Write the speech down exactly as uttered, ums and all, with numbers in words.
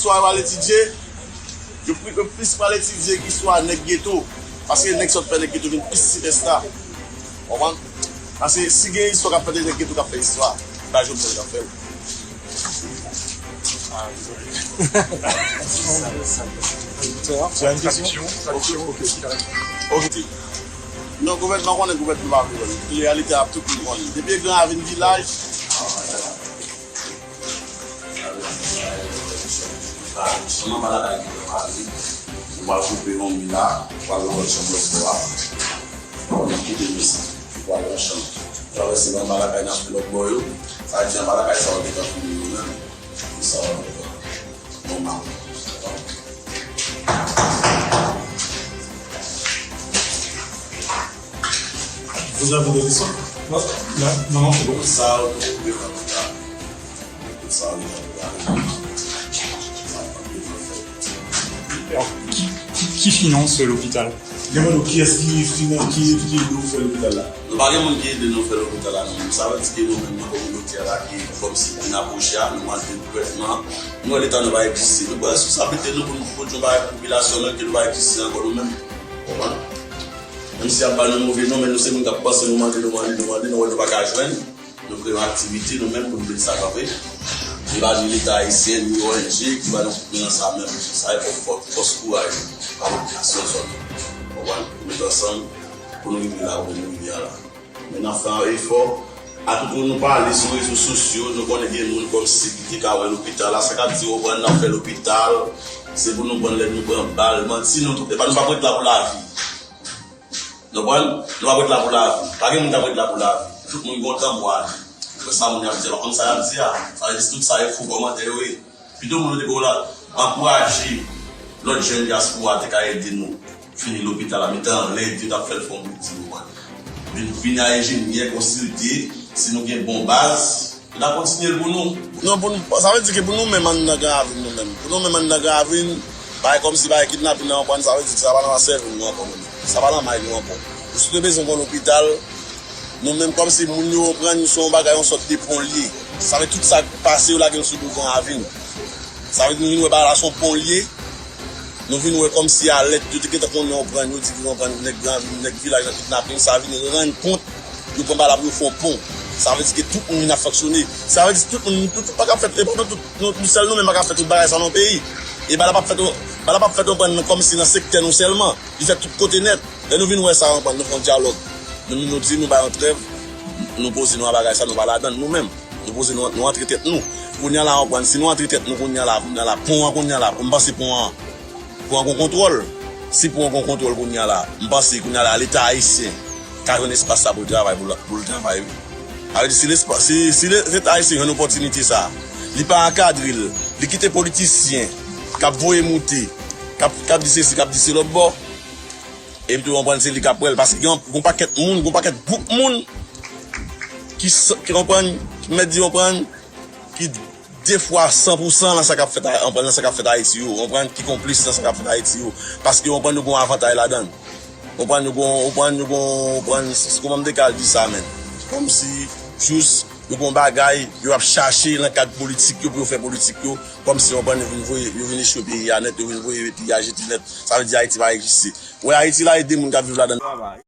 Istwa yo al etidye, yo pli-, yo plis pral etidye istwa nèg geto. Paske nèg sòt fè nèg geto vin plis sipèsta. Konprann? Paske si gen istwa k ap fèt, nèg geto k ap fè istwa. Se pa Jovenel k ap fè l. Ah, désolé. Tu as une question ? Ok, ok, ok. Ok. Non, gouvènman konnen gouvènman pa vle wè l. Reyalite a tout moun konnen. Depi Gran Ravin vilaj, Chanm anba lakay ki fè pale, ou pral koupe yon mi la, ou pral nan lòt chanm lòt bò a. Ou kite nou sa, ou pral nan chanm. Travèse anba lakay n ap fè lòt bò yo. Sa vle di anba lakay sa yo gentan fini yo menm. Sa yo nòmal. Vous avez des questions ? Non, non, non, non, c'est bon. Sa yo tou yo nan lòt la. Tout sa yo nan lòt la. Alors, qui, qui, qui finance l'hôpital ? Gen moun ki, kiyès ki finan-, ki, ki ede w fè lopital la? Nou pa gen moun ki ede nou fè lopital la, non. Sa vle di ke nou menm nan kominote a la ki kòmsi vin apwoche a, nou mande gouvènman, nou wè leta nou pa egziste. Nou pran responsabilite nou pou nou pwodui yon bagay pou popilasyon nou ke nou pa egziste ankò nou menm. Konprann? Menm si y ap ba nou move non, men nou se moun k ap panse, nou mande, nou mande, nou mande, nou wè nou pa ka jwenn. Nou kreye yon aktivite nou menm pou nou mete sa kanpe. Li pa ni Leta ayisyen, ni O N G ki ba nou kout men nan sa menm. Sa e fò, fò, fòs kouraj a popilasyon zòn. Konprann? Pou mete ansanm, pou nou rive la, pou nou rive a la. Men n ap fè yon efò. A tout moun nou pale sou rezo sosyo, nou konnen gen moun kòmsi ki te ka wè lopital la, sa k ap di, konprann, n ap fè lopital, se pou nou pran lè nou pran bal, manti, nou, epa nou p ap ret la pou lavi. Nou konprann? Nou p ap ret la pou lavi. Pa gen moun k ap ret la pou lavi. Tout moun gen yon tan pou ale. Ou wè sa moun yo ap di a, pa konn sa y ap di a. Sa vle di tout sa e fo kòmantè yo ye. Pito moun yo te gen la ankouraje lòt jèn dyaspora te ka ede nou fini lopital la, mete anlè epi yo t ap fè l fè yon bilding, ou konprann. Vin, vin a enjenyè, konsilte, si nou gen bon baz, N ap kontinye l pou nou. Non, pou nou, sa vle di ke pou nou menm anndan Gran Ravin nou menm. Pou nou menm anndan Gran Ravin, bagay kòmsi bagay kidnapin nan, konprann, sa vle di ke sa pa nan sèvo nou ankò, menm. Sa pa nan may nou ankò. Nou sot bezwen yon lopital, nou menm kòmsi moun yo, konprann, se yon bagay, yon sòt de pon l ye. Sa vle tout sa k pase, yo lage l sou do Gran Ravin. Sa vle di nou vin wè bagay la se yon pon l ye. Nou vin wè kòmsi alèt, yo te gentan konnen, konprann, yo di ke, konprann, nèg Gran Ravin, nèg vilaj nan kidnapin, sa vin rann kont, yo pran bagay la pou yo fè yon pon. Sa vle di ke tout moun vin ap fonksyone. Sa vle di tout moun, tout, tout pa ka fèt, e pa nou tout, nou, nou sèl nou menm pa ka fè tout bagay sa nan peyi. E bagay la p ap fèt, bagay la p ap fèt, konprann, kòmsi nan sektè nou sèlman. Li fèt tout kote nèt. Lè nou vin wè sa, konprann, nou fè yon dyalòg. Nou, nou di nou bay yon trèv, nou poze nou a bagay sa, nou pa ladann nou menm. Nou poze nou, nou antre tèt nou. Kounye a la, konprann, si nou antre tèt nou, kounye a la, kounye a la, pon an, kounye a la, m panse pon an, pon an gon kontwòl. Si pon an gon kontwòl kounye a la, m panse kounye a la, Leta ayisyen ka jwenn espas sa pou l travay, pou l, pou l travay, wi. Sa vle di, si lespas, si, si le-, Leta ayisyen jwenn opòtinite sa, li pa ankadre l, li kite politisyen k ap voye moute, k ap, k ap di sesi, k ap di se lòt bò, epi tou, konprann, se li k ap pran l, paske gen yon, gon pakèt moun, gon pakèt gwoup moun ki s-, ki konprann, ki mèt di, konprann, ki de fwa san pou san nan sa k ap fèt a, konprann, nan sa k ap fèt Ayiti yo, konprann, ki konplis nan sa k ap fèt Ayiti yo, paske, konprann, yo gon avantay ladan l. Konprann, yo gon, konprann, yo gon, konprann, s-, s-, kòman m te ka di sa, menm? Kòmsi, jis, yo gon bagay, yo ap chache nan kad politik yo pou yo fè politik yo, kòmsi, konprann, yo vin voye, yo vin echwe peyi a nèt, yo vin voye peyi a jete nèt. Sa vle di Ayiti pa egziste. Ou wè Ayiti la, e de moun k ap viv ladan l.